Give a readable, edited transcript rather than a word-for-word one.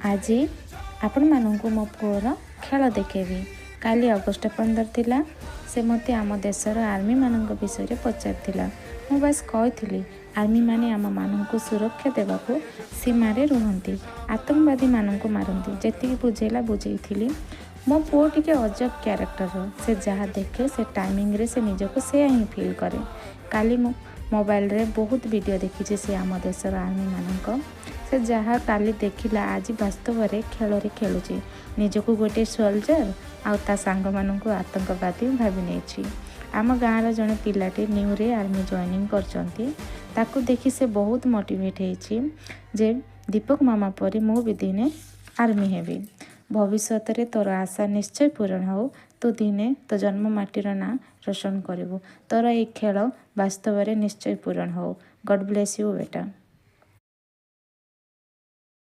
ଆଜି ଆପଣମାନଙ୍କୁ ମୋ ପୁଅର ଖେଳ ଦେଖେଇବି। କାଲି ଅଗଷ୍ଟ 15 ଥିଲା। ସେ ମୋତେ ଆମ ଦେଶର ଆର୍ମିମାନଙ୍କ ବିଷୟରେ ପଚାରିଥିଲା। ମୁଁ ବାସ୍ କହିଥିଲି, ଆର୍ମିମାନେ ଆମମାନଙ୍କୁ ସୁରକ୍ଷା ଦେବାକୁ ସୀମାରେ ରୁହନ୍ତି, ଆତଙ୍କବାଦୀମାନଙ୍କୁ ମାରନ୍ତି। ଯେତିକି ବୁଝେଇଲା ବୁଝେଇଥିଲି। ମୋ ପୁଅ ଟିକେ ଅଜବ କ୍ୟାରେକ୍ଟରର। ସେ ଯାହା ଦେଖେ, ସେ ଟାଇମିଂରେ ସେ ନିଜକୁ ସେୟା ହିଁ ଫିଲ୍ କରେ। କାଲି ମୁଁ ମୋବାଇଲରେ ବହୁତ ଭିଡ଼ିଓ ଦେଖିଛି ସେ ଆମ ଦେଶର ଆର୍ମିମାନଙ୍କ। ସେ ଯାହା କାଲି ଦେଖିଲା, ଆଜି ବାସ୍ତବରେ ଖେଳରେ ଖେଳୁଛି। ନିଜକୁ ଗୋଟିଏ ସୋଲଜର ଆଉ ତା ସାଙ୍ଗମାନଙ୍କୁ ଆତଙ୍କବାଦୀ ଭାବି ନେଇଛି। ଆମ ଗାଁର ଜଣେ ପିଲାଟି ନ୍ୟୁରେ ଆର୍ମି ଜଏନିଂ କରିଛନ୍ତି। ତାକୁ ଦେଖି ସେ ବହୁତ ମୋଟିଭେଟ୍ ହେଇଛି ଯେ ଦୀପକ ମାମା ପରି ମୁଁ ବି ଦିନେ ଆର୍ମି ହେବି। ଭବିଷ୍ୟତରେ ତୋର ଆଶା ନିଶ୍ଚୟ ପୂରଣ ହଉ। ତୁ ଦିନେ ତୋ ଜନ୍ମ ମାଟିର ନାଁ ରୋଶନ କରିବୁ। ତୋର ଏଇ ଖେଳ ବାସ୍ତବରେ ନିଶ୍ଚୟ ପୂରଣ ହଉ। God bless you ବେଟା।